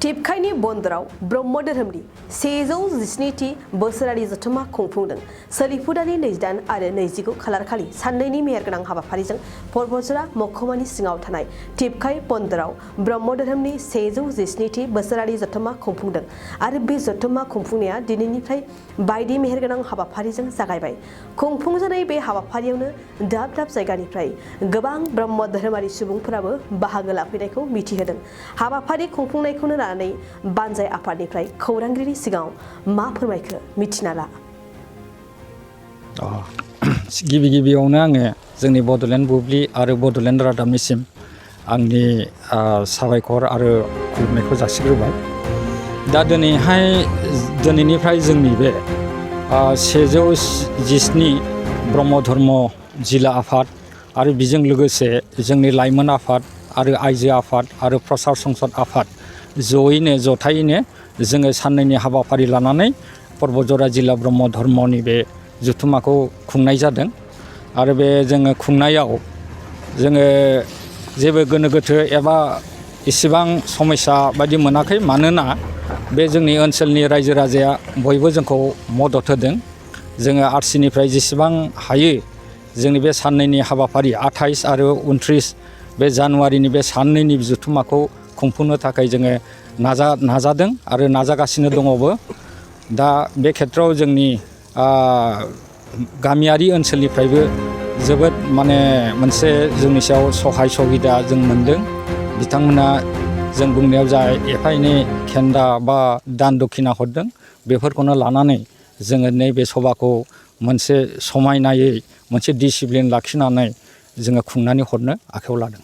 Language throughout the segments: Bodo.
टिपखाइनि बन्दराव ब्रह्म धोरोमनि 117थि बोसोरारि जथुम्मा खुंफुंदों। सोलिफुदानि 28 आरो 29 खालारखालि साननैनि मेहेरगोनां हाबाफारिजों परबतजरा महकुमानि सिङाव थानाय टिपखाइ बन्दराव ब्रह्म धोरोमनि 117थि बोसोरारि जथुम्मा खुंफुंदों आरो बे जथुम्मा खुंफुंनाया दिनैनिफ्राय बायदि मेहेरगोनां हाबाफारिजों जागायबाय। खुंफुंजानाय बे हाबाफारियावनो दाब दाब जायगानिफ्राय गोबां ब्रह्म धोरोमारि सुबुंफोराबो बाहागो लाफैनायखौ मिथिहोदों। हाबाफारि खुंफुंनायखौनो लानानै बानजाय आफादनिफ्राय खौरांगिरिनि सिगाङाव मा फोरमायखो मिथिना ला। गिबियावनो आङो जोंनि बड'लेण्ड बुब्लि आरो बड'लेण्ड रादाबनिसिम आंनि साबायखर आरो खुलुमनायखौ जासिग्रोबाय। दा दिनैनिफ्राय जोंनि बे 117 ब्रह्म धर्म जिल्ला आफाद आरो बेजों लोगोसे जोंनि लाइमोन आफाद आरो आइजो आफाद आरो प्रसार संसद आफाद जथायैनो जोङो साननैनि हाबाफारि लानानै परबतजरा जिल्ला ब्रह्म धर्मनि बे जथुम्माखौ खुंनाय जादों। आरो बे जोङो खुंनायाव जोङो जेबो गोनो गोथो एबा इसेबां समस्या बायदि मोनाखै, मानोना बे जोंनि ओनसोलनि रायजो राजाया बयबो जोंखौ मदद होदों। जोङो आरसिनिफ्राय जेसेबां हायो जोंनि बे साननैनि हाबाफारि 28 आरो 29 बे जानुवारिनि बे साननैनि जथुम्माखौ खुंफुंनो थाखाय जोङो नाजादों आरो नाजागासिनो दङबो। दा बे खेथ्रआव जोंनि गामियारि ओनसोलनिफ्रायबो जोबोद मोनसे जोंनि सायाव सहाय सहिदा जों मोनदों। बिथांमोना जों बुंनायाव जा एफा एनै खेन्दा बा दान दक्षिणा हरदों, बेफोरखौनो लानानै जोङो नैबे सभाखौ मोनसे समायनायै मोनसे डिसिप्लिन लाखिनानै जोङो खुंनानै हरनो आखायाव लादों।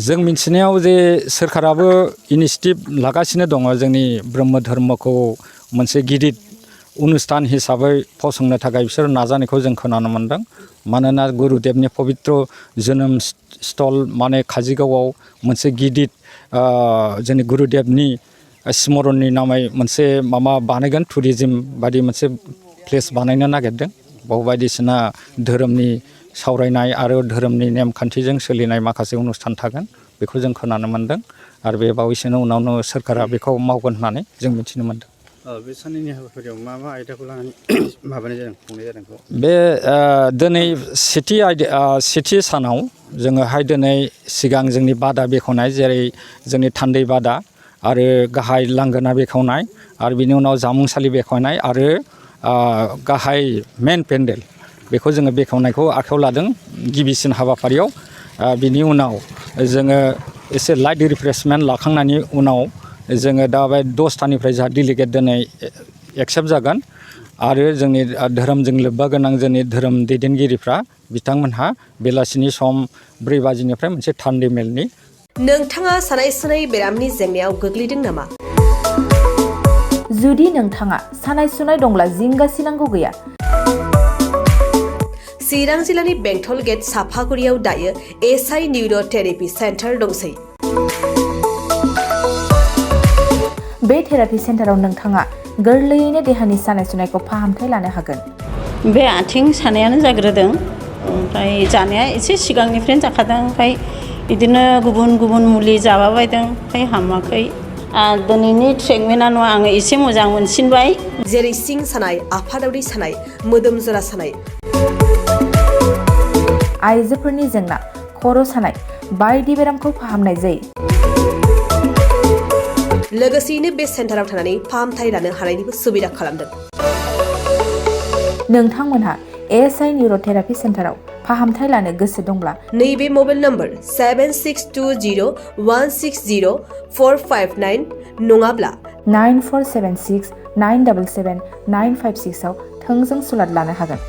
जों मिथिनायाव जे सोरखाराबो इनिसियेटिभ लागासिनो दङ जोंनि ब्रह्म धर्मखौ मोनसे गिदिर अनुस्थान हिसाबै फसंनो थाखाय बिसोर नाजानायखौ जों खोनानो मोन्दों। मानोना गुरुदेबनि पबित्र जोनोम स्थल काजिगावआव मोनसे गिदिर जोंनि गुरुदेबनि स्मरणनि नामै मोनसे बानायगोन, टुरिजिम बादि मोनसे प्लेस बानायनो नागिरदों। बाव बायदिसिना धोरोमनि सावरायनाय आरो धोरोमनि नेमखान्थिजों सोलिनाय माखासे अनुस्थान थागोन, बेखौ जों खोनानो मोन्दों। आरो बे बावैसोनि उनावनो सोरखारा बेखौ मावगोन होननानै जों मिथिनो मोन्दों। बे साननैनि हाबाफारियाव मा आयदाखौ लानानै खुंनाय जादों? बे दिनै सेथि सानाव जोङोहाय दिनै सिगां जोंनि बादा बेखेवनाय, जेरै जोंनि थान्दै बादा आरो गाहाय लांगोना बेखेवनाय आरो बिनि उनाव जामुंसालि बेखेवनाय आरो गाहाय मेन पेन्डेल बेखौ जोङो बेखेवनायखौ आखायाव लादों गिबिसिन हाबाफारियाव। बिनि उनाव जोङो एसे लाइट रिफ्रेशमेन्ट लाखांनायनि उनाव जोङो दा बे 10थानिफ्राय जोंहा डेलिगेट दिनै एक्सेप्ट जागोन आरो जोंनि धोरोमजों लोब्बा गोनां जोंनि धोरोम दैदेनगिरिफ्रा बिथांमोनहा बेलासिनि सम 4 बाजिनिफ्राय मोनसे थान्दै मेलनि। नोंथाङा सानाय सुनाय बेरामनि जेंनायाव गोग्लैदों नामा? जुदि नोंथाङा सानाय सुनाय दंब्ला जिंगासिनांगौ गैया। चिरां जिल्लानि बेंटल गेट साफागुरियाव दायो एसआइ निउर' थेरापि सेन्टार दंसै। बे थेरापि सेन्टाराव नोंथाङा गोरलैयैनो देहानि सानाय सुनायखौ फाहामथाय लानो हागोन। बे आथिं सानायानो जाग्रोदों, ओमफ्राय जानाया एसे सिगांनिफ्रायनो जाखादों, ओमफ्राय बिदिनो गुबुन मुलि जाबाबायदों, ओमफ्राय हामाखै। दिनैनि ट्रिटमेन्टआ आङो एसे मोजां मोनसिनबाय। जेरै सिं सानाय, आफादावरि सानाय, मोदोम जरा सानाय, आइजोफोरनि जेंना, खर' सानाय बायदि बेरामखौ फाहामनाय जायो। लोगोसेयैनो बे सेन्टाराव थानानै फाहामथाय लानो हानायनिबो सुबिदा खालामदों। नोंथांमोनहा एसआइ निउर' थेरापि सेन्टाराव फाहामथाय लानो गोसो दंब्ला नैबे मबाइल नम्बर 7620160459 नङाब्ला 9476977956 आव थोंजों सुलाद लानो हागोन।